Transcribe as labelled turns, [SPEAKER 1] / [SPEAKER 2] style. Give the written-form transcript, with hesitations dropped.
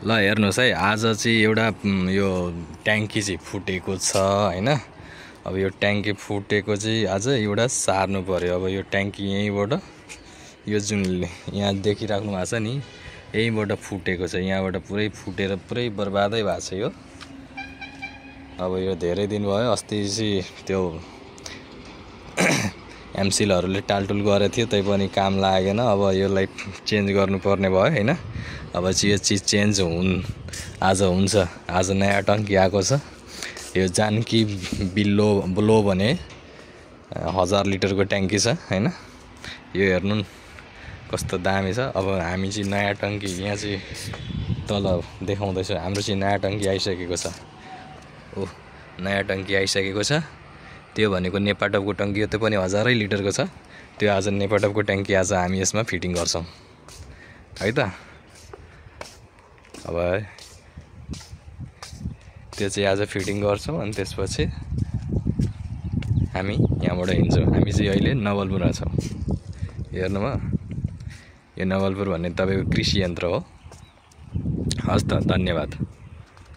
[SPEAKER 1] ल हेर्नुस् है, आज चाहिँ एउटा यो ट्याङ्की चाहिँ फुटेको छ हैन। अब यो ट्याङ्की फुटेको चाहिँ आज एउटा सार्नु पर्यो। अब यो ट्याङ्की यहीँबाट यो जुन यहाँ देखिराख्नु भएको छ नि, यहीँबाट फुटेको छ। यहाँबाट पुरै फुटेर पुरै बर्बादै भएको छ यो। अब यो धेरै दिन भयो, अस्ति चाहिँ त्यो एमसिलहरूले टालटुल गरेको थियो, तै पनि काम लागेन। अब यसलाई चेन्ज गर्नुपर्ने भयो हैन। अब चाहिँ यो चिज चेन्ज आज हुन्छ। आज नयाँ टङ्की आएको छ। यो जानकी बिलो भने 1000 लिटरको ट्याङ्की छ हैन। यो हेर्नु कस्तो दामी छ। अब हामी चाहिँ नयाँ टङ्की यहाँ चाहिँ तल देखाउँदैछ। हाम्रो चाहिँ नयाँ टङ्की आइसकेको छ। ओ नयाँ टङ्की आइसकेको छ। त्यो भनेको नेपाटपको टङ्की हो, त्यो पनि 1000 लिटरको छ। त्यो आज नेपाटपको ट्याङ्की आज हामी यसमा फिटिङ गर्छौँ है त। अब त्यो चाहिँ आज फिटिङ गर्छौँ अनि त्यसपछि हामी यहाँबाट हिँड्छौँ। हामी चाहिँ अहिले नवलपुरमा छौँ। हेर्नुभयो, यो नवलपुर भन्ने तपाईँको कृषि यन्त्र हो। हस् त, धन्यवाद।